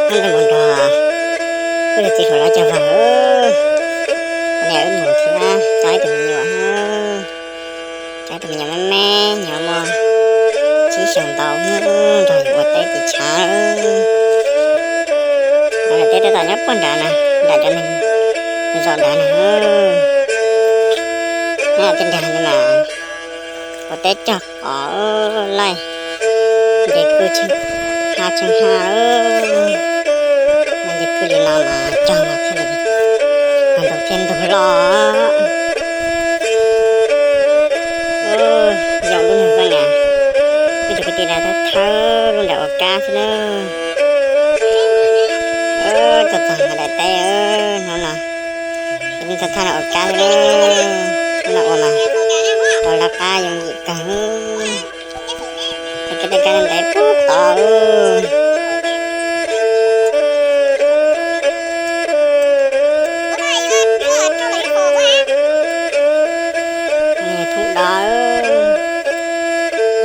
Hnub no mus nrog wb tus txiv hluas lawv cog vog, niam wb mus thiab coj ib tug me nyuam, coj ib tug me nyuam me me nyuam muaj tsib xyoos ntau, nrog yus ua teb tim tshav. Lawv teb tab tom nyob puag nrad na, nram cov neeg zaum nrad na. Nyob tej nrad no mas ua teb cog qos laij, nce kwj tsheej ha tsheej ha, nce kwj li no mas cog mas thiaj li ntug thiaj ntug loj. Zoo lub nag zeeg na, ib tug kwv tij lawv thawb lub nram ua kab xwb na. Txog txog daim teb hnub no, txog txog no ua kab xwb na. Hnub no ua mas tau lawv qab yooj yim kawg. Tej kab tej kab ntev pub tod. Thoob dov,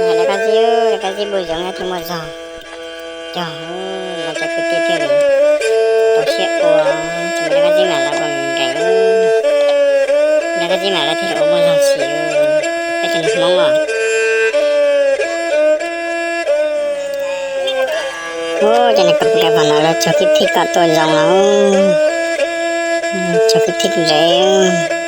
lawv qab zib, lawv qab zib npau zoov thiaj muaj zog cog, los cov kwv tij thiaj li tau siab ua, tsis muaj lawv qab zib mas lawv ua nkees, lawv qab zib mas lawv thiaj li ua muaj zog xis, peb cov neeg Hmoob os. Ub, cov neeg nqaij vog no lawv cog kwv tij kom tuaj zoo os, cog kwv tij ntsev.